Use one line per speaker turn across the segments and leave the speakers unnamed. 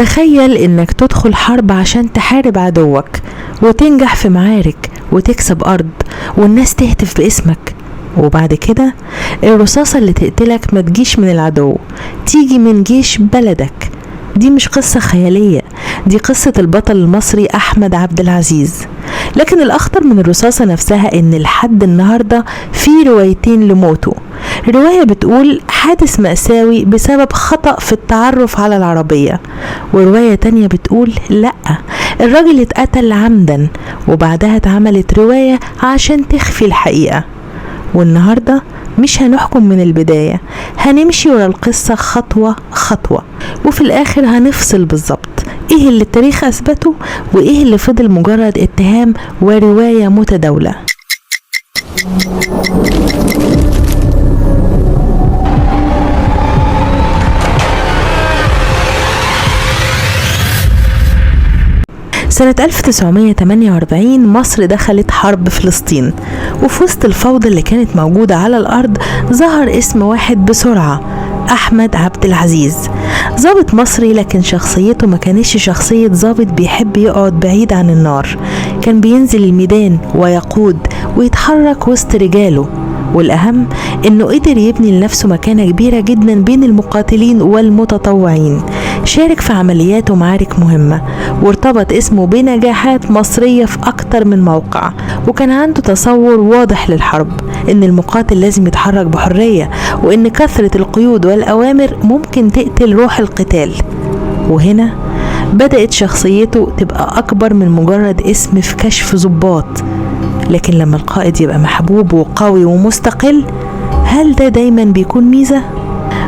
تخيل انك تدخل حرب عشان تحارب عدوك وتنجح في معارك وتكسب ارض والناس تهتف باسمك، وبعد كده الرصاصة اللي تقتلك ما تجيش من العدو، تيجي من جيش بلدك. دي مش قصة خيالية، دي قصة البطل المصري أحمد عبد العزيز. لكن الأخطر من الرصاصة نفسها إن لحد النهاردة في روايتين لموته. رواية بتقول حادث مأساوي بسبب خطأ في التعرف على العربية، ورواية تانية بتقول لأ، الراجل اتقتل عمدا، وبعدها اتعملت رواية عشان تخفي الحقيقة. والنهاردة مش هنحكم من البداية، هنمشي ورا القصة خطوة خطوة، وفي الآخر هنفصل بالظبط ايه اللي التاريخ أثبته وايه اللي فضل مجرد اتهام ورواية متداولة. سنة 1948 مصر دخلت حرب فلسطين، وفي وسط الفوضى اللي كانت موجودة على الأرض ظهر اسم واحد بسرعة، أحمد عبد العزيز. ضابط مصري، لكن شخصيته ما كانتش شخصية ضابط بيحب يقعد بعيد عن النار. كان بينزل الميدان ويقود ويتحرك وسط رجاله، والأهم إنه قدر يبني لنفسه مكانة كبيرة جدا بين المقاتلين والمتطوعين. شارك في عمليات ومعارك مهمة، وارتبط اسمه بنجاحات مصرية في أكتر من موقع، وكان عنده تصور واضح للحرب، إن المقاتل لازم يتحرك بحرية، وإن كثرة القيود والأوامر ممكن تقتل روح القتال. وهنا بدأت شخصيته تبقى أكبر من مجرد اسم في كشف ضباط. لكن لما القائد يبقى محبوب وقوي ومستقل، هل ده دايما بيكون ميزة؟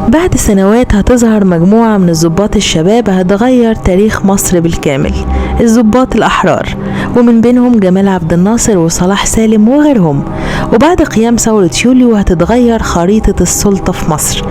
بعد سنوات هتظهر مجموعة من الضباط الشباب هتغير تاريخ مصر بالكامل، الضباط الأحرار، ومن بينهم جمال عبد الناصر وصلاح سالم وغيرهم. وبعد قيام ثورة يوليو هتتغير خريطة السلطة في مصر.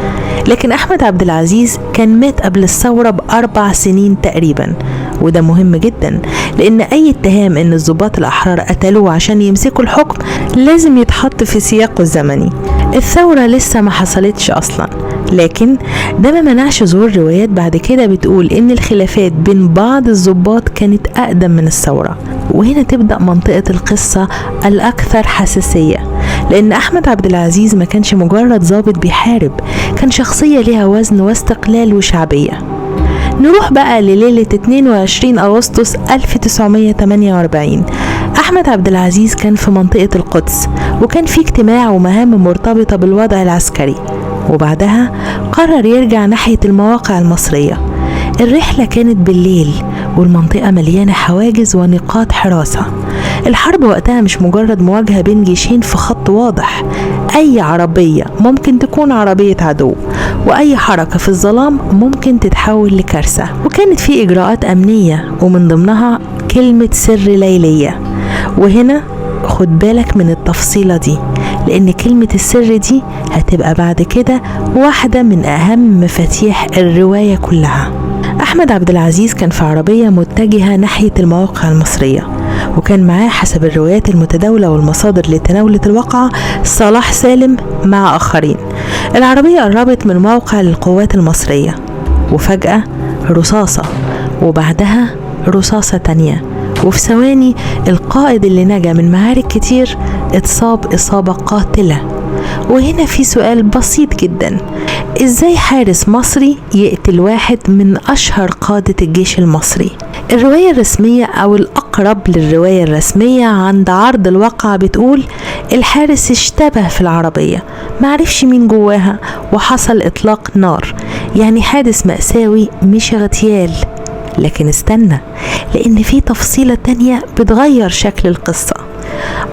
لكن أحمد عبد العزيز كان مات قبل الثورة ب4 سنين تقريبا، وده مهم جدا لأن أي اتهام إن الضباط الأحرار قتلوه عشان يمسكوا الحكم لازم يتحط في سياقه الزمني. الثورة لسه ما حصلتش أصلا، لكن ده ما منعش ظهور روايات بعد كده بتقول إن الخلافات بين بعض الضباط كانت أقدم من الثورة. وهنا تبدأ منطقة القصة الأكثر حساسية، لأن أحمد عبد العزيز ما كانش مجرد ضابط بيحارب، كان شخصية لها وزن واستقلال وشعبية. نروح بقى لليلة 22 أغسطس 1948. أحمد عبد العزيز كان في منطقة القدس، وكان في اجتماع ومهام مرتبطة بالوضع العسكري، وبعدها قرر يرجع ناحية المواقع المصرية. الرحلة كانت بالليل، والمنطقة مليانة حواجز ونقاط حراسة. الحرب وقتها مش مجرد مواجهة بين جيشين في خط واضح، أي عربية ممكن تكون عربية عدو، وأي حركة في الظلام ممكن تتحول لكارثة. وكانت في إجراءات أمنية، ومن ضمنها كلمة سر ليلية. وهنا خد بالك من التفصيلة دي، لأن كلمة السر دي هتبقى بعد كده واحدة من أهم مفاتيح الرواية كلها. أحمد عبد العزيز كان في عربية متجهة ناحية المواقع المصرية، وكان معاه حسب الروايات المتداولة والمصادر اللي تناولت الواقعة صلاح سالم مع آخرين. العربية قربت من موقع للقوات المصرية، وفجأة رصاصة، وبعدها رصاصة تانية، وفي ثواني القائد اللي نجا من معارك كتير اتصاب إصابة قاتلة. وهنا في سؤال بسيط جدا، ازاي حارس مصري يقتل واحد من أشهر قادة الجيش المصري؟ الرواية الرسمية أو الأقرب للرواية الرسمية عند عرض الواقعة بتقول الحارس اشتبه في العربية، معرفش مين جواها، وحصل إطلاق نار، يعني حادث مأساوي مش اغتيال. لكن استنى، لأن في تفصيلة تانية بتغير شكل القصة.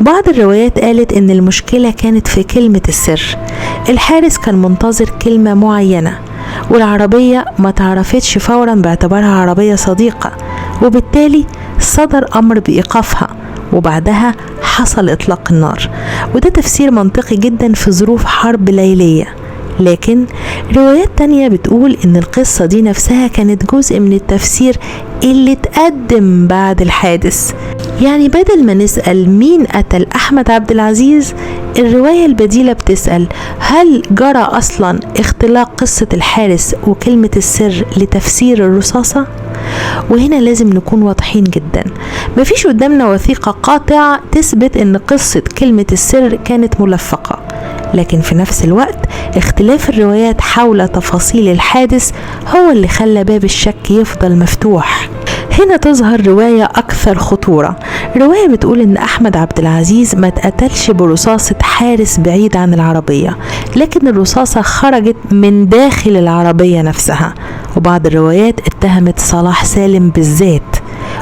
بعض الروايات قالت إن المشكلة كانت في كلمة السر، الحارس كان منتظر كلمة معينة، والعربية ما تعرفتش فورا باعتبارها عربية صديقة، وبالتالي صدر أمر بإيقافها، وبعدها حصل إطلاق النار. وده تفسير منطقي جدا في ظروف حرب ليلية. لكن روايات تانية بتقول إن القصة دي نفسها كانت جزء من التفسير اللي اتقدم بعد الحادث. يعني بدل ما نسأل مين قتل أحمد عبد العزيز، الرواية البديلة بتسأل هل جرى أصلا اختلاق قصة الحارس وكلمة السر لتفسير الرصاصة؟ وهنا لازم نكون واضحين جدا، مفيش قدامنا وثيقة قاطعة تثبت ان قصة كلمة السر كانت ملفقة، لكن في نفس الوقت اختلاف الروايات حول تفاصيل الحادث هو اللي خلى باب الشك يفضل مفتوح. هنا تظهر رواية أكثر خطورة، رواية بتقول إن أحمد عبد العزيز ما اتقتلش برصاصة حارس بعيد عن العربية، لكن الرصاصة خرجت من داخل العربية نفسها. وبعض الروايات اتهمت صلاح سالم بالذات،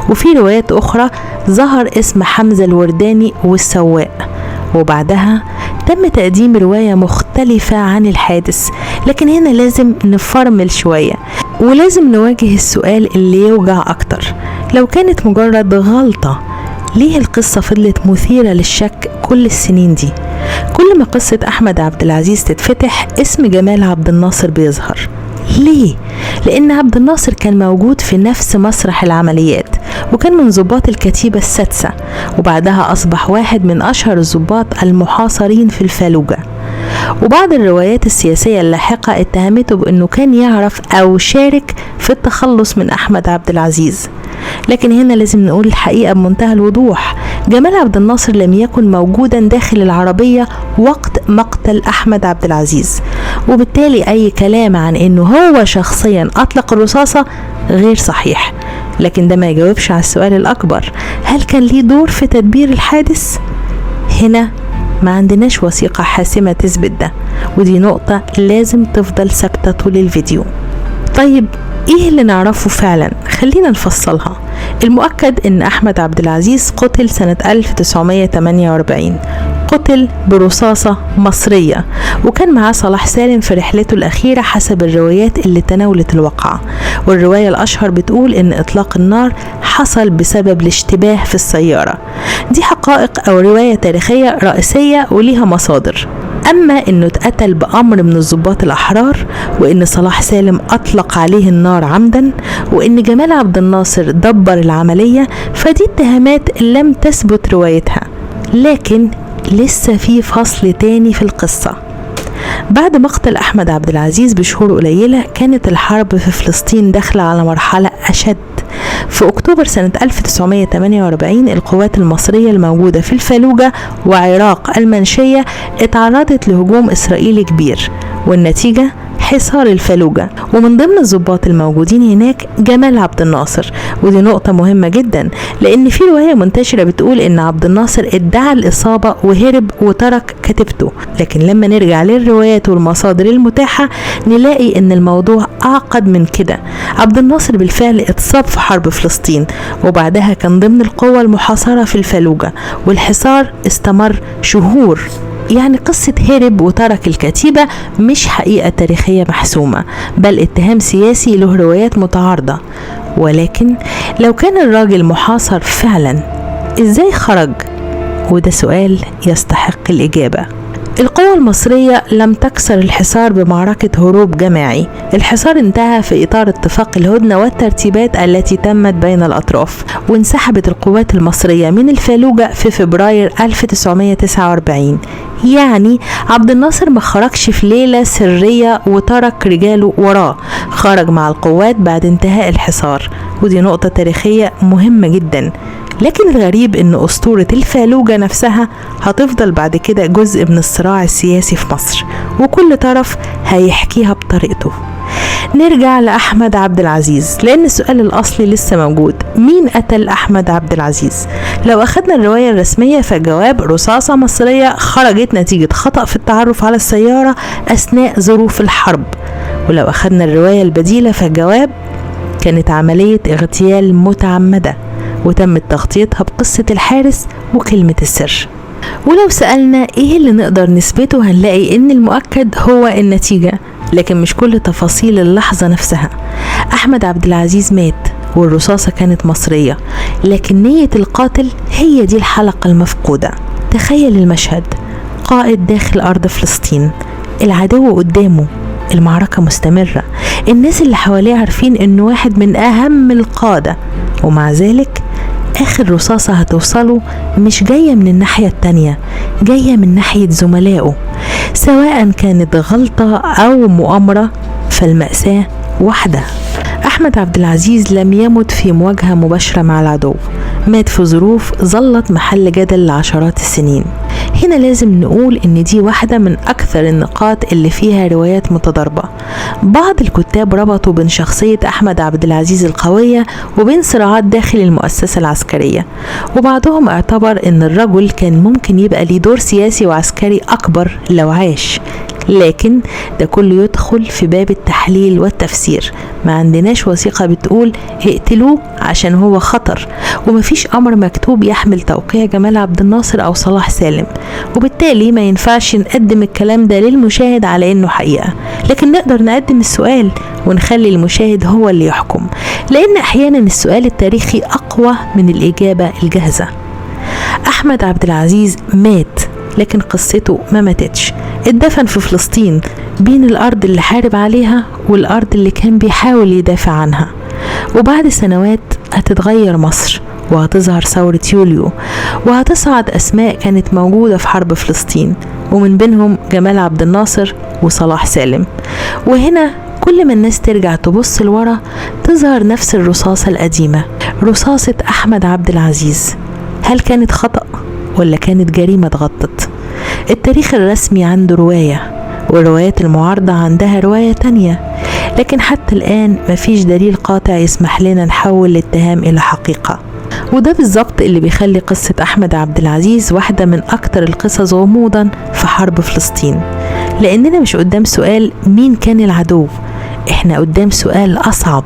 وفي روايات أخرى ظهر اسم حمزة الورداني والسواق. وبعدها تم تقديم رواية مختلفة عن الحادث، لكن هنا لازم نفرمل شوية ولازم نواجه السؤال اللي يوجع أكتر: لو كانت مجرد غلطة، ليه القصة فضلت مثيرة للشك كل السنين دي؟ كل ما قصة أحمد عبد العزيز تتفتح اسم جمال عبد الناصر بيظهر. ليه؟ لأن عبد الناصر كان موجود في نفس مسرح العمليات، وكان من ضباط الكتيبة السادسة، وبعدها أصبح واحد من أشهر الضباط المحاصرين في الفالوجة. وبعض الروايات السياسية اللاحقة اتهمته بأنه كان يعرف أو شارك في التخلص من أحمد عبد العزيز، لكن هنا لازم نقول الحقيقة بمنتهى الوضوح: جمال عبد الناصر لم يكن موجودا داخل العربية وقت مقتل أحمد عبد العزيز، وبالتالي أي كلام عن أنه هو شخصيا أطلق الرصاصة غير صحيح. لكن ده ما يجاوبش على السؤال الأكبر: هل كان ليه دور في تدبير الحادث؟ هنا ما عندناش وثيقة حاسمة تثبت ده، ودي نقطة لازم تفضل ثابتة طول الفيديو. طيب ايه اللي نعرفه فعلا؟ خلينا نفصلها. المؤكد ان احمد عبد العزيز قتل سنة 1948، قتل برصاصة مصرية، وكان معاه صلاح سالم في رحلته الأخيرة حسب الروايات اللي تناولت الواقعة. والرواية الأشهر بتقول إن إطلاق النار حصل بسبب الاشتباه في السيارة. دي حقائق أو رواية تاريخية رئيسية وليها مصادر. أما إنه اتقتل بأمر من الضباط الأحرار، وإن صلاح سالم أطلق عليه النار عمدا، وإن جمال عبد الناصر دبر العملية، فدي اتهامات لم تثبت روايتها. لكن لسه في فصل تاني في القصة. بعد مقتل أحمد عبد العزيز بشهور قليلة، كانت الحرب في فلسطين داخلة على مرحلة أشد. في أكتوبر سنة 1948 القوات المصرية الموجودة في الفالوجة وعراق المنشية اتعرضت لهجوم إسرائيلي كبير، والنتيجة حصار الفالوجة. ومن ضمن الضباط الموجودين هناك جمال عبد الناصر، ودي نقطة مهمة جدا، لأن في رواية منتشرة بتقول إن عبد الناصر ادعى الإصابة وهرب وترك كتيبته، لكن لما نرجع للروايات والمصادر المتاحة نلاقي إن الموضوع أعقد من كده. عبد الناصر بالفعل اتصاب في حرب فلسطين، وبعدها كان ضمن القوة المحاصرة في الفالوجة، والحصار استمر شهور. يعني قصة هرب وترك الكتيبة مش حقيقة تاريخية محسومة، بل اتهام سياسي له روايات متعارضة. ولكن لو كان الراجل محاصر فعلا، ازاي خرج؟ وده سؤال يستحق الإجابة. القوى المصرية لم تكسر الحصار بمعركة هروب جماعي، الحصار انتهى في إطار اتفاق الهدنة والترتيبات التي تمت بين الأطراف، وانسحبت القوات المصرية من الفالوجة في فبراير 1949. يعني عبد الناصر ما خرجش في ليلة سرية وترك رجاله وراه، خرج مع القوات بعد انتهاء الحصار، ودي نقطة تاريخية مهمة جدا. لكن الغريب ان أسطورة الفالوجة نفسها هتفضل بعد كده جزء من الصراع السياسي في مصر، وكل طرف هيحكيها بطريقته. نرجع لأحمد عبد العزيز، لأن السؤال الأصلي لسه موجود: مين قتل أحمد عبد العزيز؟ لو أخذنا الرواية الرسمية فجواب رصاصة مصرية خرجت نتيجة خطأ في التعرف على السيارة أثناء ظروف الحرب. ولو أخذنا الرواية البديلة فالجواب كانت عملية اغتيال متعمدة، وتم تغطيتها بقصة الحارس وكلمة السر. ولو سألنا ايه اللي نقدر نثبته، هنلاقي ان المؤكد هو النتيجة، لكن مش كل تفاصيل اللحظة نفسها. أحمد عبد العزيز مات والرصاصة كانت مصرية، لكن نية القاتل هي دي الحلقة المفقودة. تخيل المشهد: قائد داخل أرض فلسطين، العدو قدامه، المعركة مستمرة، الناس اللي حواليه عارفين انه واحد من اهم القادة، ومع ذلك اخر رصاصة هتوصله مش جاية من الناحية التانية، جاية من ناحية زملائه. سواء كانت غلطة او مؤامرة، فالمأساة واحدة. أحمد أحمد عبد العزيز لم يمت في مواجهة مباشرة مع العدو، مات في ظروف ظلت محل جدل لعشرات السنين. هنا لازم نقول إن دي واحدة من أكثر النقاط اللي فيها روايات متضاربة. بعض الكتاب ربطوا بين شخصية أحمد عبد العزيز القوية وبين صراعات داخل المؤسسة العسكرية، وبعضهم اعتبر إن الرجل كان ممكن يبقى ليه دور سياسي وعسكري أكبر لو عاش. لكن ده كله يدخل في باب التحليل والتفسير، ما عندناش وثيقة بتقول اقتلوه عشان هو خطر، ومفيش أمر مكتوب يحمل توقيع جمال عبد الناصر أو صلاح سالم، وبالتالي ما ينفعش نقدم الكلام ده للمشاهد على إنه حقيقة. لكن نقدر نقدم السؤال ونخلي المشاهد هو اللي يحكم، لأن أحيانا السؤال التاريخي أقوى من الإجابة الجاهزة. أحمد عبد العزيز مات، لكن قصته ما ماتتش. اتدفن في فلسطين بين الأرض اللي حارب عليها والأرض اللي كان بيحاول يدافع عنها. وبعد سنوات هتتغير مصر، وهتظهر ثورة يوليو، وهتصعد أسماء كانت موجودة في حرب فلسطين، ومن بينهم جمال عبد الناصر وصلاح سالم. وهنا كل ما الناس ترجع تبص لورا تظهر نفس الرصاصة القديمة، رصاصة أحمد عبد العزيز. هل كانت خطأ ولا كانت جريمة اتغطت؟ التاريخ الرسمي عنده رواية، والروايات المعارضة عندها رواية تانية، لكن حتى الآن مفيش دليل قاطع يسمح لنا نحول الاتهام إلى حقيقة. وده بالظبط اللي بيخلي قصة أحمد عبد العزيز واحدة من أكتر القصص غموضا في حرب فلسطين، لأننا مش قدام سؤال مين كان العدو، إحنا قدام سؤال أصعب: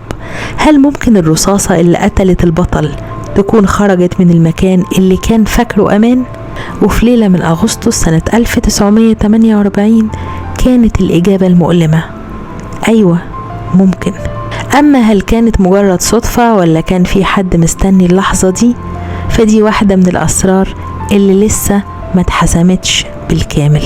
هل ممكن الرصاصة اللي قتلت البطل تكون خرجت من المكان اللي كان فاكره أمان؟ وفي ليلة من أغسطس سنة 1948 كانت الإجابة المؤلمة: أيوة ممكن. أما هل كانت مجرد صدفة ولا كان في حد مستني اللحظة دي؟ فدي واحدة من الأسرار اللي لسه ما اتحسمتش بالكامل.